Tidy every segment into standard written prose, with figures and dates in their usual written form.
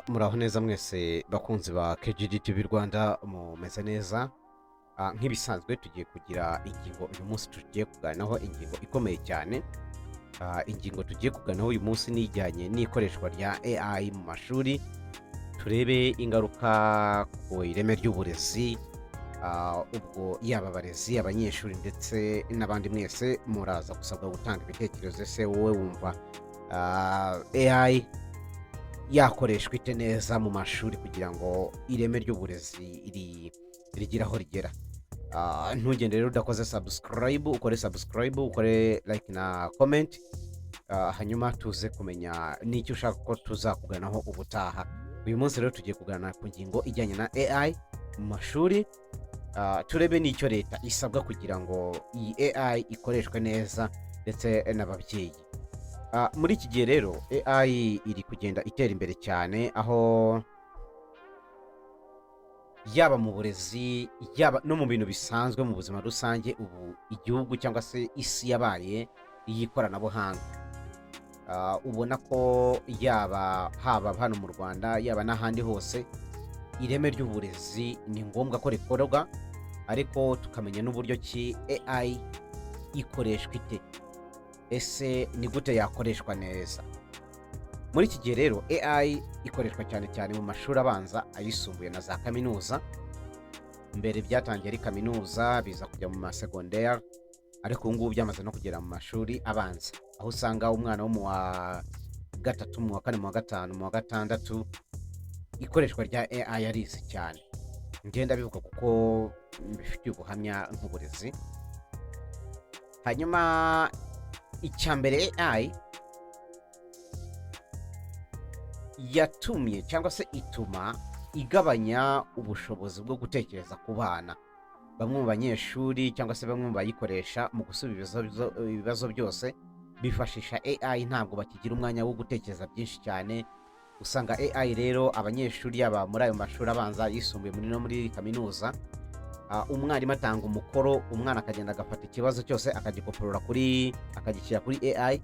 Muraho neza mwese bakunzi ba KGD TV Rwanda, mumeze neza? Nk'ibisanzwe tugiye kugira ingingo uyu munsi tugiye kuganiraho, ingingo ikomeye cyane. Ingingo tugiye kuganiraho uyu munsi ni ijyanye n'ikoreshwa rya AI mu mashuri, turebe ingaruka ku ireme ry'uburezi. Ubwo yaba abarezi, abanyeshuri ndetse n'abandi mwese muraza gusabwa gutanga ibitekerezo. Ese wowe wumva AI yakoreshwa ite neza mu mashuri kugira ngo ireme ry'uburezi rigire aho rigera? Ntugende rero udakoze subscribe, ukore subscribe, ukore like na comment, hanyuma tuze kumenya n'icyo ushaka ko tuzakuganaho ubutaha. Uyu munsi rero tugiye kuganira ku ngingo ijyanye na AI mu mashuri, turebe n'icyo leta isabwa kugira ngo iyi AI ikoreshwe neza ndetse n'ababyeyi. Muri iki gihe rero AI iri kugenda itera imbere cyane, aho yaba mu burezi, yaba no mu bintu bisanzwe mu buzima rusange, ubu igihugu cyangwa se isi yabaye iy'ikoranabuhanga. Ubona ko yaba haba hano mu Rwanda, yaba n'ahandi hose, ireme ry'uburezi ni ngombwa ko rikorwa, ariko tukamenya n'uburyo ki AI ikoreshwa ite, ese ni gute yakoreshwa neza. Muri iki gihe rero AI ikoreshwa cyane cyane mu mashuri abanza, ayisumbuye na za kaminuza. Mbere byatangiye ari kaminuza, biza kujya mu masegonderi, ariko ubu ngubu byamaze no kugera mu mashuri abanza, aho usanga umwana wo mu wa gatatu, mu wa kane, mu wa gatanu, mu wa gatandatu, ikoreshwa rya AI arizi cyane. Ngenda bivuga kuko mbifitiye ubuhamya nk'uburezi. Hanyuma icya mbere, AI yatumye cyangwa se ituma igabanya ubushobozi bwo gutekereza ku bana. Bamwe mu banyeshuri cyangwa se bamwe mu bayikoresha mu gusubiza ibibazo byose bifashisha AI, ntabwo bakigira umwanya wo gutekereza byinshi cyane. Usanga AI rero abanyeshuri, yaba muri ayo mashuri abanza, yisumbuye, muri no muri kaminuza, umwarimu atanga umukoro, umwana akagenda agafata ikibazo cyose akagikoporora kuri, akagishyira kuri AI,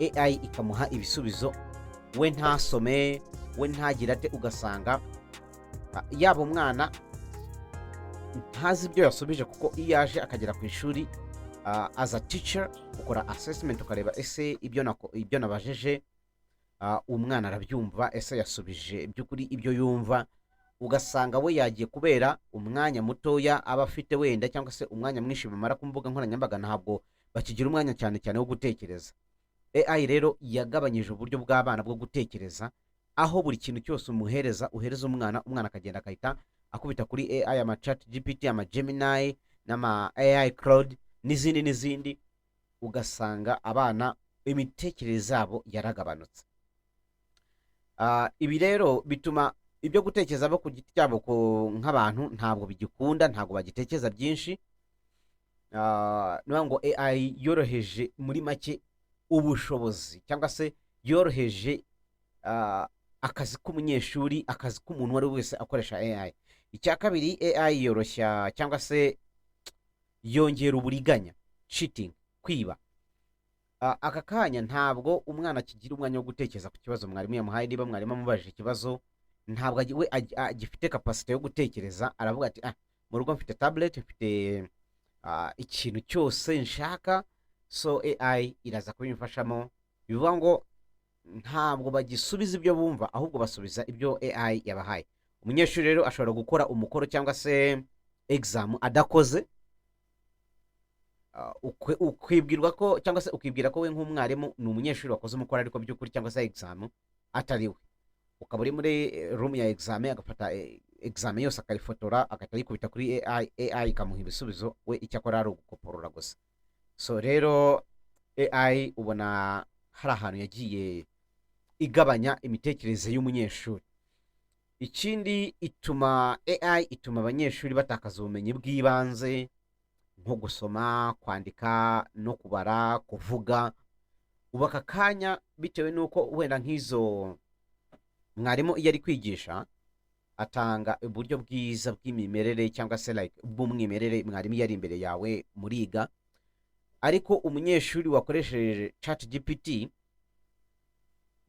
AI ikamuha ibisubizo, we ntasome, we ntagire ate. Ugasanga yaba umwana ntazi ibyo yasubije, kuko iyo yaje akagera ku ishuri, as a teacher ukora assessment, ukareba ese ibyo nabajije, umwana arabyumva, ese yasubije by'ukuri ibyo yumva? Ugasanga we yagiye kubera umwanya mutoya aba afite wenda, cyangwa se umwanya mwinshi bamara ku mbuga nkoranyambaga, ntabwo bakigira umwanya cyane cyane wo gutekereza. AI rero yagabanyije uburyo bw'abana bwo gutekereza, aho buri kintu cyose umuhereza, uhereza umwana, umwana akagenda akahita akubita kuri AI, ama Chat GPT, ama Gemini n'ama AI Cloud n'izindi n'izindi, ugasanga abana imitekerereze yabo yaragabanutse. Ibi rero bituma ibyo gutekereza bo ku giti cyabo nk'abantu ntabwo bigikunda, ntabwo bagitekereza byinshi. Ni ukuvuga ngo AI yoroheje muri make ubushobozi cyangwa se yoroheje akazi k'umunyeshuri, akazi k'umuntu uwo ari we wese akoresha AI. Icya kabiri, AI yoroshya cyangwa se yongera uburiganya, cheating, kwiba. Aka kanya ntabwo umwana akigira umwanya wo gutekereza ku kibazo mwarimu yamuhaye. Niba mwarimu amubajije ikibazo, ntabwo we agifite capacité yo gutekereza. Aravuga ati: "Ah, mu rugo mfite tablet, mfite ikintu cyose nshaka, so AI iraza kubimfashamo." Bivuga ngo ntabwo bagisubiza ibyo bumva, ahubwo basubiza ibyo AI yabahaye. Umunyeshuri rero ashobora gukora umukoro cyangwa se exam adakoze, ukibwirwa ko cyangwa se ukibwira ko we nk'umwarimu ni umunyeshuri wakoze umukoro, ariko by'ukuri cyangwa se exam atari we. Ukaba uri muri room ya exam, agafata exam yose akayifotora, agahita ayikubita kuri AI, AI ikamuha ibisubizo, we icyo akora ari ugukoporora gusa. So rero AI ubona hari ahantu yagiye igabanya imitekerereze y'umunyeshuri. Ikindi, ituma AI ituma abanyeshuri batakaza ubumenyi bw'ibanze nko gusoma, kwandika no kubara, kuvuga. Ubu aka kanya, bitewe n'uko wenda nk'izo mwarimu iyo ari kwigisha atanga uburyo bwiza bw'imimerere cyangwa se like bw'umwimerere, mwarimu iyo ari imbere yawe muriga, ariko umunyeshuri wakoresheje Chat GPT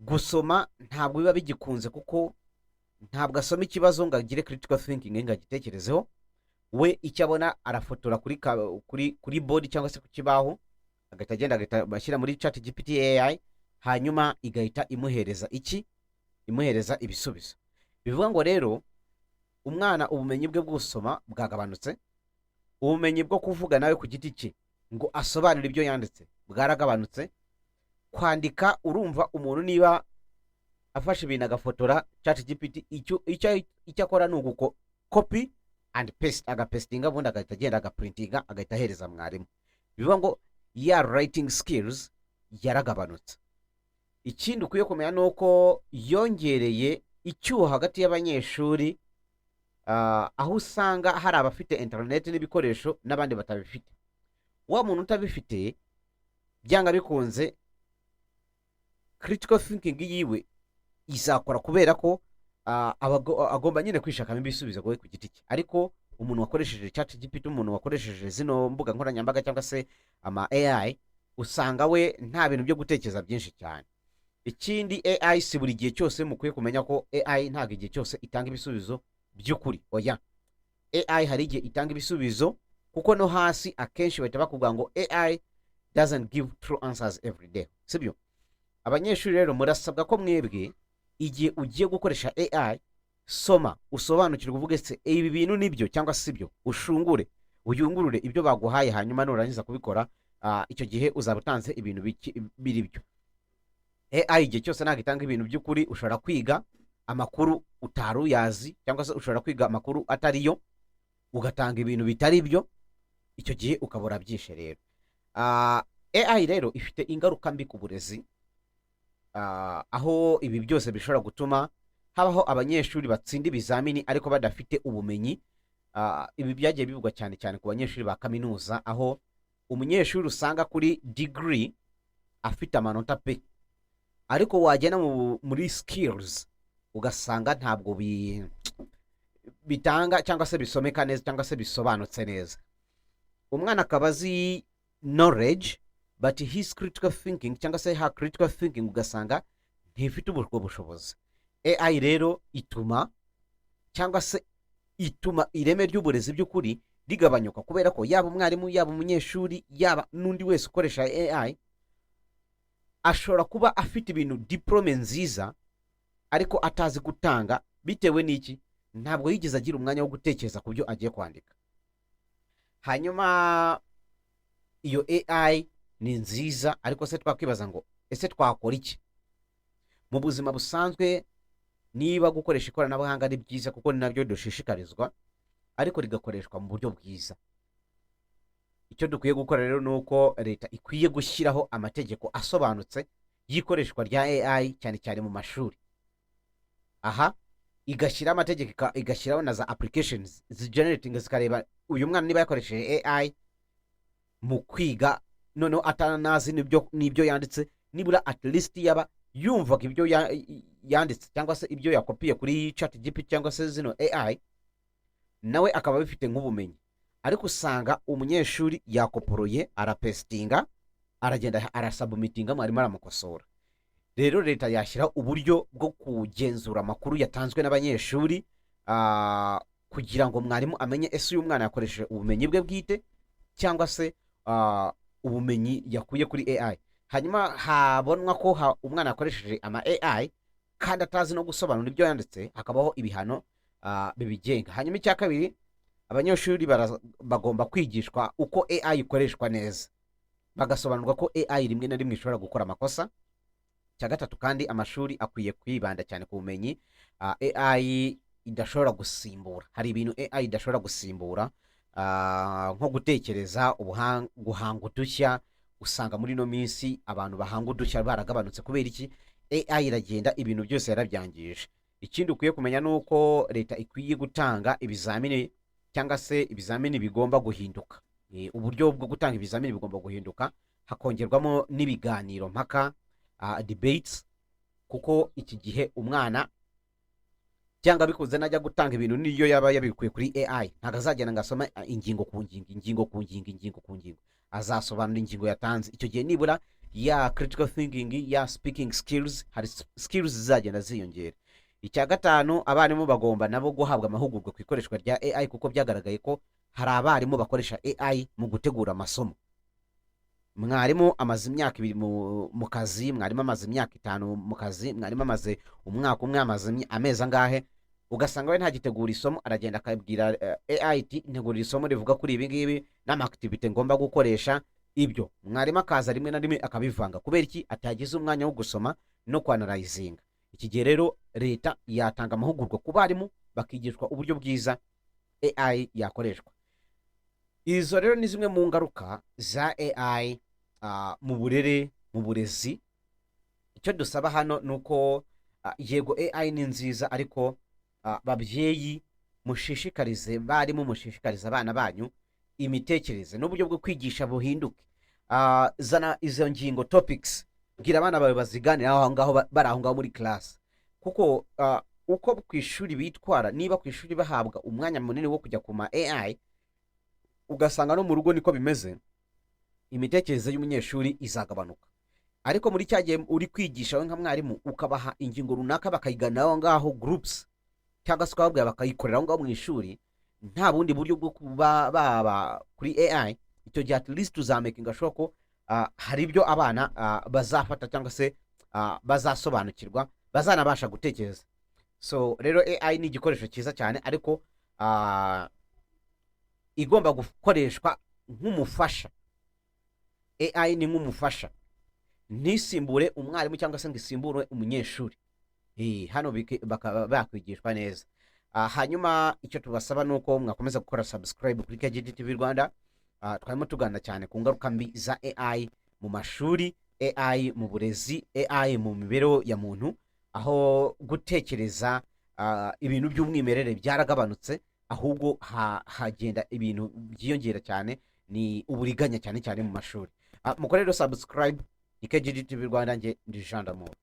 Gusoma ntabwo biba bigikunze, kuko ntabwo asoma ikibazo ngo agire critical thinking, ngo agitekerezeho. We icyo abona arafotora kuri board cyangwa se ku kibaho, agahita agenda agahita ashyira muri Chat GPT AI, hanyuma igahita imuhereza iki? Imuhereza ibisubizo. Bivuga ngo rero umwana ubumenyi bwe bwo gusoma bwagabanutse, ubumenyi bwo kuvuga nawe ku giti cye ngo asobanure ibyo yanditse bwaragabanutse. Kwandika, urumva umuntu niba afashe ibintu agafotora Chat GPT, icyo akora ni uguko copy and paste, agapastinga, ubundi agahita agenda agaprintinga, agahita ahereza mwarimu. Bivuga ngo ya writing skills yaragabanutse. Ikindi ukwiye kumenya ni uko yongereye icyuho hagati y'abanyeshuri, aho usanga hari abafite interineti n'ibikoresho n'abandi batabifite. Wa muntu utabifite, byanga bikunze critical thinking yiwe izakora, kubera ko aba agomba nyine kwishakamo ibisubizo we ku giti cye. Ariko umuntu wakoresheje Chat GPT, umuntu wakoresheje zino mbuga nkoranyambaga cyangwa se ama AI, usanga we nta bintu byo gutekereza byinshi cyane. Ikindi, AI si buri gihe cyose, mukwiye kumenya ko AI ntabwo igihe cyose itanga ibisubizo by'ukuri. Oya, AI hari igihe itanga ibisubizo, kuko no hasi akenshi bahita bakubwira ngo "AI doesn't give true answers every day", sibyo? Abanyeshuri rero murasabwa ko mwebwe igihe ugiye gukoresha AI, soma, usobanukirwe, uvuge se ibi bintu nibyo cyangwa si byo, ushungure, uyungurure ibyo baguhaye. Hanyuma nurangiza kubikora, icyo gihe uzaba utanze ibintu biri byo. AI igihe cyose ntabwo itanga ibintu by'ukuri. Ushobora kwiga amakuru utari uyazi, cyangwa se ushobora kwiga amakuru atariyo, ugatanga ibintu bitari byo, icyo gihe ukaba urabyishe. Rero AI rero ifite ingaruka mbi ku burezi, aho ibi byose bishobora gutuma habaho abanyeshuri batsinda ibizamini ariko badafite ubumenyi. Ibi byagiye bivugwa cyane cyane ku banyeshuri ba kaminuza, aho umunyeshuri usanga kuri degree afite amanota pe, ariko wagenda muri skills ugasanga ntabwo bitanga cyangwa se bisomeka neza cyangwa se bisobanutse neza. Umwana akaba azi knowledge, but his critical thinking cyangwa se her critical thinking ugasanga ntifite ubwo bushobozi. AI rero ituma cyangwa se ituma ireme ry'uburezi by'ukuri rigabanyuka, kubera ko yaba umwarimu, yaba umunyeshuri, yaba n'undi wese ukoresha AI ashobora kuba afite ibintu, diplôme nziza, ariko atazi gutanga. Bitewe n'iki? Ntabwo yigeze agira umwanya wo gutekereza ku byo agiye kwandika. Hanyuma iyo AI ni nziza, ariko se twakwibaza ngo ese twakora iki mu buzima busanzwe? Niba gukoresha ikoranabuhanga ari byiza, kuko ni nabyo dushishikarizwa, ariko rigakoreshwa mu buryo bwiza, icyo dukwiye gukora rero ni uko leta ikwiye gushyiraho amategeko asobanutse y'ikoreshwa rya AI, cyane cyane mu mashuri. Aha igashyiraho amategeko, igashyiraho na za applications zigenerating, zikareba uyu mwana niba yakoresheje AI mu kwiga, noneho atanazi n'ibyo yanditse, nibura at least yaba yumvaga ibyo yanditse cyangwa se ibyo yakopiye kuri Chat GPT cyangwa se zino AI, nawe akaba abifite nk'ubumenyi. Ariko usanga umunyeshuri yakoporoye, arapastinga, aragenda arasubmittinga, mwarimu aramukosora. Rero leta yashyiraho uburyo bwo kugenzura amakuru yatanzwe n'abanyeshuri, kugira ngo mwarimu amenye ese uyu mwana yakoresheje ubumenyi bwe bwite cyangwa se ubumenyi yakuye kuri AI. Hanyuma habonwa ko umwana yakoresheje ama AI kandi atazi no gusobanura ibyo yanditse, hakabaho ibihano bibigenga. Hanyuma icya kabiri, abanyeshuri bagomba kwigishwa uko AI ikoreshwa neza, bagasobanurwa ko AI rimwe na rimwe ishobora gukora amakosa. Icya gatatu kandi, amashuri akwiye kwibanda cyane ku bumenyi AI idashobora gusimbura. Hari ibintu AI idashobora gusimbura, nko gutekereza, guhanga udushya. Usanga muri ino minsi abantu bahanga udushya baragabanutse. Kubera iki? AI iragenda, ibintu byose yarabyangije. Ikindi ukwiye kumenya ni uko leta ikwiye gutanga ibizamini, cyangwa se ibizamini bigomba guhinduka. Uburyo bwo gutanga ibizamini bigomba guhinduka, hakongerwamo n'ibiganiro mpaka, debates, kuko iki gihe umwana cyangwa bikuze najya gutanga ibintu, niyo yaba yabikuye kuri AI, ntabwo azagenda ngo asome ingingo ku ngingo, ingingo ku ngingo, ingingo ku ngingo. Azasobanura ingingo yatanze. Icyo gihe nibura ya critical thinking, ya speaking skills, hari skills zizagenda ziyongera. Icya gatanu, abarimu bagomba nabo guhabwa amahugurwa ku ikoreshwa rya AI, kuko byagaragaye ko hari abarimu bakoresha AI mu gutegura amasomo. Mwarimu amaze imyaka 2 mu kazi, mwarimu amaze imyaka 5 mu kazi, mwarimu amaze umwaka umwe, amaze amezi angahe, ugasanga we ntagitegura isomo, aragenda akabwira AI iti: "Ntegurira isomo rivuga kuri ibi ngibi n'ama activité ngomba gukoresha." Ibyo mwarimu akaza rimwe na rimwe akabivanga. Kubera iki? Atagize umwanya wo gusoma no kwanalyzinga. Iki gihe rero leta yatanga amahugurwa ku barimu, bakigishwa uburyo bwiza AI yakoreshwa. Izo rero ni zimwe mu ngaruka za AI mu burere, mu burezi. Icyo dusaba hano ni uko yego AI ni nziza, ariko babyeyi mushishikarize, barimu mushishikarize abana banyu imitekerereze n'uburyo bwo kwigisha buhinduke. Zana izo ngingo, topics, bwira abana bawe baziganira aho ngaho, bari aho ngaho muri class, kuko uko ku ishuri bitwara, niba ku ishuri bahabwa umwanya munini wo kujya ku ma AI, ugasanga no mu rugo niko bimeze, imitekerereze y'umunyeshuri izagabanuka. Ariko muri cya gihe uri kwigisha, we nka mwarimu ukabaha ingingo runaka bakayigana aho ngaho groups, cyangwa se ukababwira bakayikorera aho ngaho mu ishuri, nta bundi buryo bwo kuba baba kuri AI, icyo gihe at least uzamakinga sure ko hari ibyo abana bazafata cyangwa se bazasobanukirwa, bazanabasha gutekereza. So rero AI ni igikoresho cyiza cyane, ariko igomba gukoreshwa nk'umufasha. AI ni nk'umufasha, ntisimbure umwarimu cyangwa se ngo isimbure umunyeshuri. Hano bakaba bakwigishwa neza. Hanyuma icyo tubasaba ni uko mwakomeza gukora subscribe kuri KGD TV Rwanda. Twarimo tuganira cyane ku ngaruka mbi za AI mu mashuri, AI mu burezi, AI mu mibereho ya muntu, aho gutekereza ibintu by'umwimerere byaragabanutse, ahubwo hagenda ibintu byiyongera cyane, ni uburiganya cyane cyane mu mashuri. Mukore rero subscribe, ni KGD TV Rwanda, njye ndi Jean d'Amour.